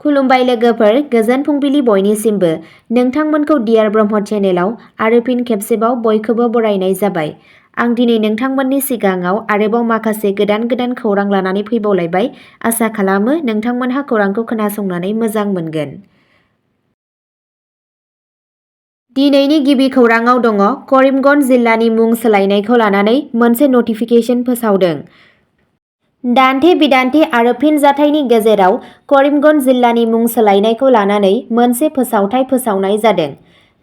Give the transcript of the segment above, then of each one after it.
खुलुमबाय लोगोफोर, गोजोन फुंबिलि बयनिसिमबो। नोंथांमोनखौ डियार ब्रह्म चेनेलाव आरो फिन खेबसेबाव बयखौबो बरायनाय जाबाय। आं दिनै नोंथांमोननि सिगाङाव आरोबाव माखासे गोदान खौरां लानानै फैबावलायबाय। आसा खालामो नोंथांमोनहा खौरांखौ खोनासंनानै मोजां मोनगोन। दिनैनि गिबि खौराङाव दङ करिमगन्ज जिल्लानि मुं सोलायनायखौ लानानै मोनसे नटिफिकेसन फोसावदों। दान्थे बिदान्थे आरो फिनजाथायनि गेजेराव करिमगन्ज जिल्लानि मुं सोलायनायखौ लानानै मोनसे फोसावथाय फोसावनाय जादों।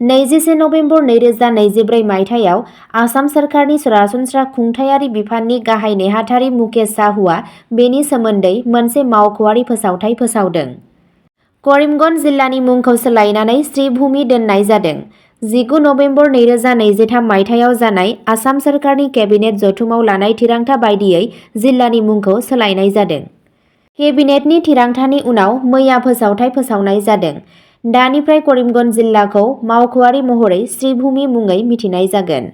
21 नभेम्बर 2024 मायथाइयाव आसाम सोरखारनि सरासनस्रा खुंथायारि बिफाननि गाहाय नेहाथारि मुकेश साहुआ बेनि सोमोन्दै मोनसे मावख'आरि फोसावथाय फोसावदों। करिमगन्ज जिल्लानि मुंखौ सोलायनानै श्रीभूमि दोननाय जादों। 19 नभेम्बर 2023 मायथाइयाव जानाय आसाम सोरखारनि केबिनेट जथुमाव लानाय थिरांथा बायदियै जिल्लानि मुंखौ सोलायनाय जादों। केबिनेटनि थिरांथानि उनाव मैया फोसावथाय फोसावनाय जादों। दानिफ्राय करिमगन्ज जिल्लाखौ मावख'आरि महरै श्रीभूमि मुङै मिथिनाय जागोन।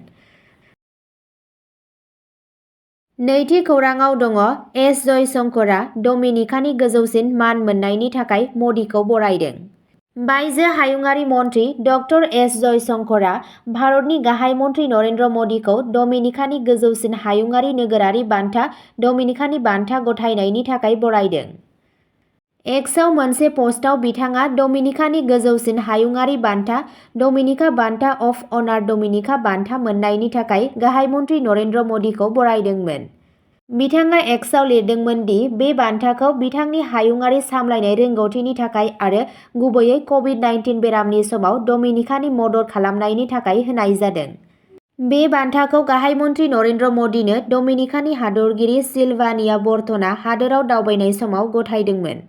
नैथि खौराङाव दङ एस जयशंकरआ डमिनिकानि गोजौसिन मान मोननायनि थाखाय मदिखौ बरायदों। बायजो हायुंआरि मन्त्रि डक्टर एस जयशंकरआ भारतनि गाहाय मन्त्रि नरेन्द्र मदिखौ डमिनिकानि गोजौसिन हायुंआरि नोगोरारि बान्था डमिनिकानि बान्था गथायनायनि थाखाय बरायदों। एक्सआव मोनसे पस्टआव बिथाङा डमिनिकानि गोजौसिन हायुंआरि बान्था डमिनिका बान्था अफ अनार डमिनिका बान्था मोननायनि थाखाय गाहाय मन्त्रि नरेन्द्र मदिखौ बरायदोंमोन। बिथाङा एक्सआव लिरदोंमोन दि बे बान्थाखौ बिथांनि हायुंआरि सामलायनाय रोंग'थिनि थाखाय आरो गुबैयै कभिड-19 बेरामनि समाव डमिनिकानि मदद खालामनायनि थाखाय होनाय जादों। बे बान्थाखौ गाहाय मन्त्रि नरेन्द्र मदिनो डमिनिकानि हादरगिरि सिलभानिया बर्टनआ हादोराव दावबायनाय समाव गथायदोंमोन।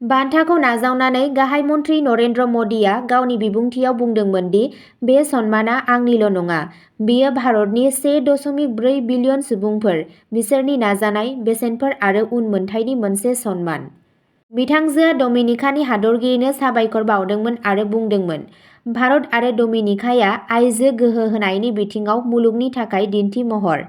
बान्थाखौ नाजावनानै गाहाय मन्त्रि नरेन्द्र मदिआ गावनि बिबुंथियाव बुंदोंमोन दि बे सन्माना आंनिल' नङा, बेयो भारतनि 1.4 बिलियन सुबुंफोर, बिसोरनि नाजानाय, बेसेनफोर आरो उनमोनथायनि मोनसे सन्मान। बिथांजोआ डमिनिकानि हादरगिरिनो साबायखर बावदोंमोन आरो बुंदोंमोन, भारत आरो डमिनिकाया आइजो गोहो होनायनि बिथिङाव मुलुगनि थाखाय दिन्थि महर।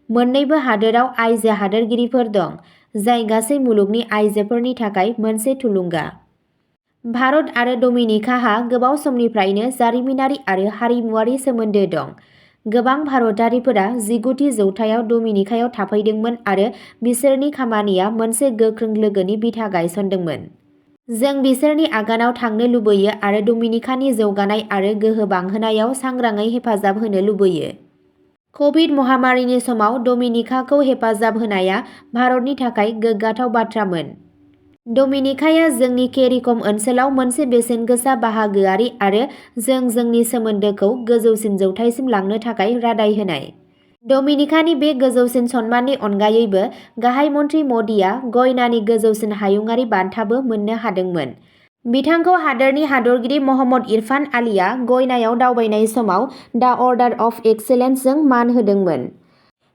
मोन्नैबो हादोराव आइजो हादोरगिरिफोर दं, जाय गासै मुलुगनि आइजोफोरनि थाखाय मोनसे थुलुंगा। भारत आरो डमिनिकाहा गोबाव समनिफ्रायनो जारिमिनारि आरो हारिमुआरि सोमोन्दो दं। गोबां भारतारिफोरा 19थि जौथायाव डमिनिकायाव थाफैदोंमोन आरो बिसोरनि खामानिया मोनसे गोख्रों लोगोनि बिथा गायसनदोंमोन। जों बिसोरनि आगानाव थांनो लुबैयो आरो डमिनिकानि जौगानाय आरो गोहो बांहोनायाव सांग्राङै हेफाजाब होनो लुबैयो। कभिड महामारिनि समाव डमिनिकाखौ हेफाजाब होनाया भारतनि थाखाय गोग्गाथाव बाथ्रामोन। डमिनिकाया जोंनि केरिकम ओनसोलाव मोनसे बेसेनगोसा बाहागोआरि आरो जों जोंनि सोमोन्दोखौ गोजौसिन जौथायसिम लांनो थाखाय रादाय होनाय। डमिनिकानि बे गोजौसिन सन्माननि अनगायैबो गाहाय मन्त्रि मदिआ गयनानि गोजौसिन हायुंआरि बान्थाबो मोननो हादोंमोन। बिथांखौ हादोरनि हादरगिरि महम्मद इरफान आलीआ गयनायाव दावबायनाय समाव दा अर्डार अफ एक्सेलेन्सजों मान होदोंमोन।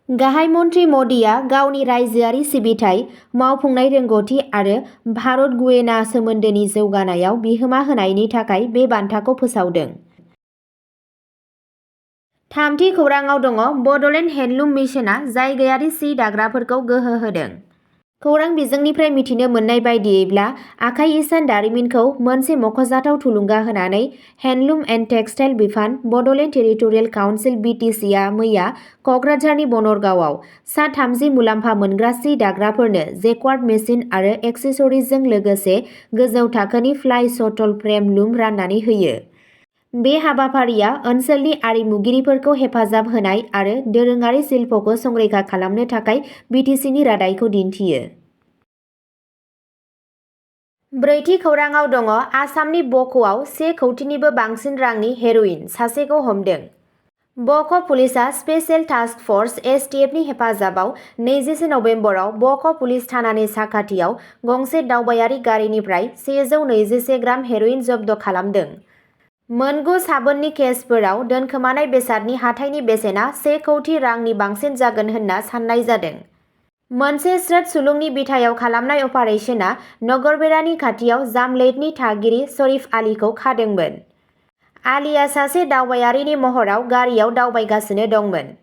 गाहाय मन्त्रि मदिआ गावनि रायजोआरि सिबिथाइ, मावफुंनाय रोंग'थि आरो भारत-गुयेना सोमोन्दोनि जौगानायाव बिहोमा होनायनि थाखाय बे बान्थाखौ फोसावदों। थामथि खौराङाव दङ बड'लेण्ड हेन्डलुम मिशनआ जायगायारि सि दाग्राफोरखौ गोहो होदों। खौरां बिजोंनिफ्राय मिथिनो मोन्नाय बायदियैब्ला आखाइ इसान दारिमिनखौ मोनसे मख'जाथाव थुलुंगा होनानै हेन्डलुम एन्ड टेक्सटाइल बिफान बड'लेण्ड टेरिटरियेल काउन्सिल BTCआ मैया क'क्राझारनि बनरगावआव सा 30 मुलाम्फा मोनग्रा सि दाग्राफोरनो जेक्वार्ड मेसिन आरो एक्सेसरिजजों लोगोसे गोजौ थाखोनि फ्लाइ शटल फ्रेम लुम राननानै होयो। बे हाबाफारिया ओनसोलनि आरिमुगिरिफोरखौ हेफाजाब होनाय आरो दोरोङारि शिल्पखौ संरैखा खालामनो थाखाय BTCनि रादायखौ दिन्थियो। ब्रैथि खौराङाव दङ आसामनि बक'आव 1 कौटिनिबो बांसिन रांनि हेर'इन सासेखौ हमदों। बक' पुलिसआ स्पेशेल टास्क फर्स STFनि हेफाजाबाव 21 नभेम्बराव बक' पुलिस थानानि साखाथियाव गंसे दावबायारि गारिनिफ्राय 121 ग्राम हेर'इन जब्द खालामदों। मोनगु साबोननि केसफोराव दोनखोमानाय बेसादनि हाथाइनि बेसेना 1 कौटि रांनि बांसिन जागोन होनना सान्नाय जादों। मोनसे स्रोत सुलुंनि बिथायाव खालामनाय अपारेशना नगरबेरानि खाथियाव जामलेदनि थागिरि शरीफ आलीखौ खादोंमोन। आलीआ सासे दावबायारिनि महराव गारियाव दावबायगासिनो दंमोन।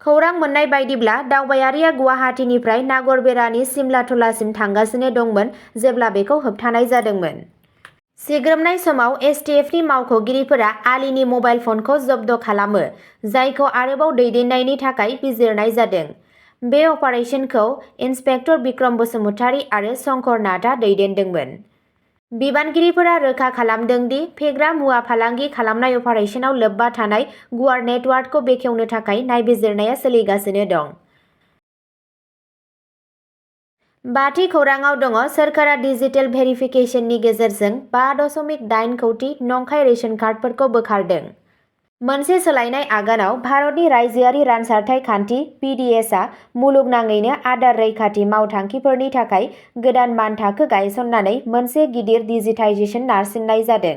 खौरां मोननाय बायदिब्ला दावबायारिया गुवाहाटीनिफ्राय नागरबेरानि सिमलाथलासिम थांगासिनो दंमोन जेब्ला बेखौ होबथानाय जादोंमोन। सिग्रोमनाय समाव एसटिएफनि मावख'गिरिफोरा आलीनि मबाइल फनखौ जब्द खालामो, जायखौ आरोबाव दैदेननायनि थाखाय बिजिरनाय जादों। बे अपारेशनखौ इन्सपेक्टर बिक्रम बसुमतारी आरो शंकर नाथआ दैदेनदोंमोन। बिबानगिरिफोरा रोखा खालामदों दि फेग्रा मुवा फालांगि खालामनाय अपारेशनाव लोब्बा थानाय गुवार नेटवार्कखौ बेखेवनो थाखाय नायबिजिरनाया सोलिगासिनो दं। बाथि खौराङाव दङ सोरखारा डिजिटेल भेरिफिकेसननि गेजेरजों 5.8 कौटि नंखाय रेशन कार्डफोरखौ बोखारदों। मोनसे सोलायनाय आगानाव भारतनि रायजोआरि रानसारथाय खान्थि (PDS) आ मुलुगनाङैनो आदार रैखाथि मावथांखिफोरनि थाखाय गोदान मानथाखो गायसननानै मोनसे गिदिर डिजिटाइजेसन नारसिननाय जादों।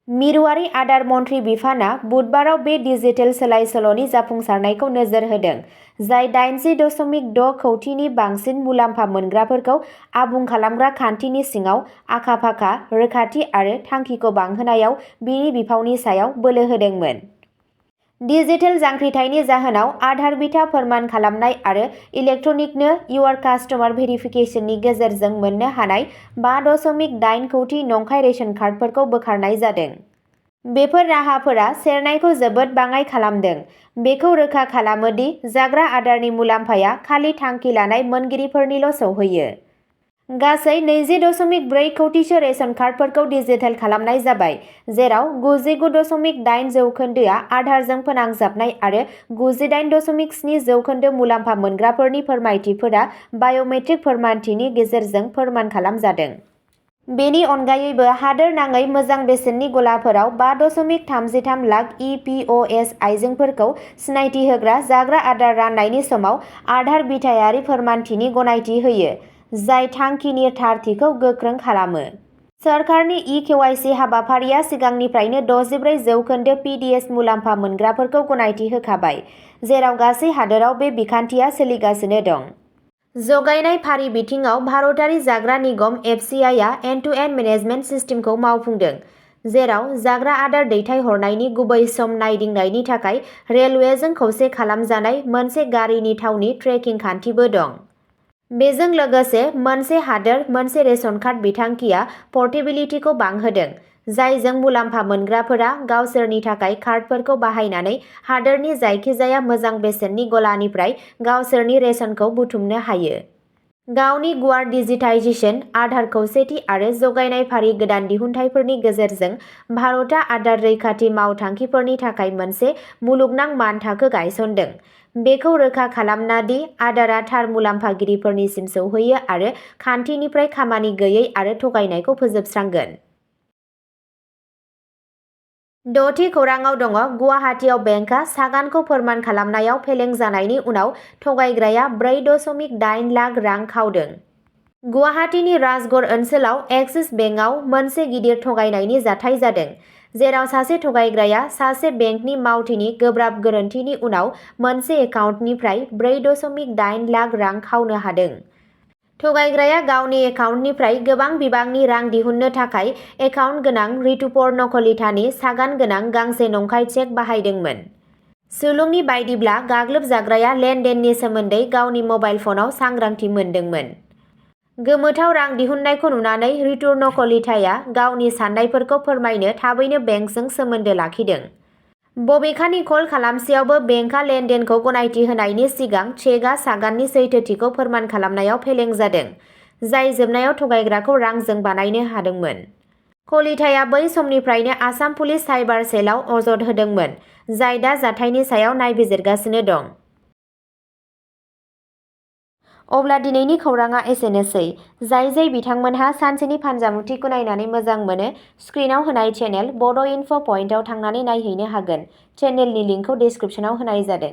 मिरुआरि आदार मन्थ्रि बिफानआ बुधबाराव बे डिजिटेल सोलाय-सोल'नि जाफुंसारनायखौ नोजोर होदों, जाय 80.6 कौटिनि बांसिन मुलाम्फा मोनग्राफोरखौ आबुं खालामग्रा खान्थिनि सिङाव आखा-फाखा, रोखाथि आरो थांखिखौ बांहोनायाव बिनि बिफावनि सायाव बोलो होदोंमोन। डिजिटेल जांख्रिथायनि जाहोनाव आधार बिथा फोरमान खालामनाय आरो इलेक्ट्रनिकनो इउआर कास्टमार भेरिफिकेसननि गेजेरजों मोननो हानाय 5.8 कौटि नंखाय रेशन कार्डफोरखौ बोखारनाय जादों। बेफोर राहाफोरा सेरनायखौ जोबोद बाङाइ खालामदों। बेखौ रोखा खालामो दि जाग्रा आदारनि मुलाम्फाया खालि थांखि लानाय मोनगिरिफोरनिल' सौहैयो। गासै 20.4 कौटिसो रेशन कार्डफोरखौ डिजिटेल खालामनाय जाबाय, जेराव 99.8% आधारजों फोनांजाबनाय आरो 98.7% मुलाम्फा मोनग्राफोरनि फोरमायथिफोरा बाय'मेट्रिक फोरमानथिनि गेजेरजों फोरमान खालामजादों। बेनि अनगायैबो हादोर नाङै मोजां बेसेननि गलाफोराव 5.33 लाख EPOS आइजेंफोरखौ सिनायथि होग्रा जाग्रा आदार राननायनि समाव आधार बिथायारि फोरमानथिनि गनायथि होयो, जाय थांखिनि थारथिखौ गोख्रों खालामो। सोरखारनि E-KYC हाबाफारिया सिगांनिफ्रायनो 64% PDS मुलाम्फा मोनग्राफोरखौ गनायथि होखाबाय, जेराव गासै हादोराव बे बिखान्थिया सोलिगासिनो दं। जगायनाय फारि बिथिङाव भारतारि जाग्रा निगम (FCI) आ एन्ड-टु-एन्ड मेनेजमेन्ट सिस्टेमखौ मावफुंदों, जेराव जाग्रा आदार दैथायहरनायनि गुबै सम नायदिंनायनि थाखाय रेलवेजों खौसे खालामजानाय मोनसे गारिनि थावनि ट्रेकिं खान्थिबो दं। बेजों लोगोसे मोनसे हादोर मोनसे रेशन कार्ड बिथांखिया पर्टेबिलिटिखौ बांहोदों, जायजों मुलाम्फा मोनग्राफोरा गावसोरनि थाखाय कार्डफोरखौ बाहायनानै हादोरनि जायखिजाया मोजां बेसेननि गलानिफ्राय गावसोरनि रेशनखौ बुथुमनो हायो। गावनि गुवार डिजिटाइजेसन, आधार खौसेथि आरो जगायनाय फारि गोदान दिहुनथायफोरनि गेजेरजों भारतआ आदार रैखाथि मावथांखिफोरनि थाखाय मोनसे मुलुगनां मानथाखो गायसनदों, बेखौ रोखा खालामना दि आदारआ थार मुलाम्फागिरिफोरनिसिम सौहैयो आरो खान्थिनिफ्राय खामानि गैयै आरो थगायनायखौ फोजोबस्रांगोन। द'थि खौराङाव दङ गुवाहाटीआव बेंकआ सागानखौ फोरमान खालामनायाव फेलें जानायनि उनाव थगायग्राया 4.8 लाख रां खावदों। गुवाहाटीनि राजगड़ ओनसोलाव एक्सिस बेंकआव मोनसे गिदिर थगायनायनि जाथाय जादों, जेराव सासे थगायग्राया सासे बेंकनि मावथिनि गोब्राब गोरोन्थिनि उनाव मोनसे एकाउन्टनिफ्राय 4.8 लाख रां खावनो हादों। थगायग्राया गावनि एकाउन्टनिफ्राय गोबां बिबांनि रां दिहुननो थाखाय एकाउन्ट गोनां रितुपर नखलितानि सागान गोनां गांसे नंखाय चेक बाहायदोंमोन। सुलुंनि बायदिब्ला गाग्लोबजाग्राया लेनदेननि सोमोन्दै गावनि मबाइल फनाव सांग्रांथि मोनदोंमोन। गोमोथाव रां दिहुननायखौ नुनानै रितुर नखलिताया गावनि सान्नायफोरखौ फोरमायनो थाबैनो बेंकजों सोमोन्दो लाखिदों। बबेखानि कल खालामसेयावबो बेंकआ लेनदेनखौ गनायथि होनायनि सिगां चेकआ सागाननि सैथोथिखौ फोरमान खालामनायाव फेलें जादों, जाय जोबनायाव थगायग्राखौ रांजों बानायनो हादोंमोन। कलिताया बै समनिफ्रायनो आसाम पुलिस साइबार सेलआव अजद होदोंमोन, जाय दा जाथायनि सायाव नायबिजिरगासिनो दं। अब्ला दिनैनि खौराङा एसेनोसै। जाय बिथांमोनहा सानसेनि फानजामुथिखौ नायनानै मोजां मोनो, स्क्रिनाव होनाय चेनेल बड इनफ' पइन्टआव थांनानै नायहैनो हागोन। चेनेलनि लिंकखौ डिस्क्रिप्शनाव होनाय जादों।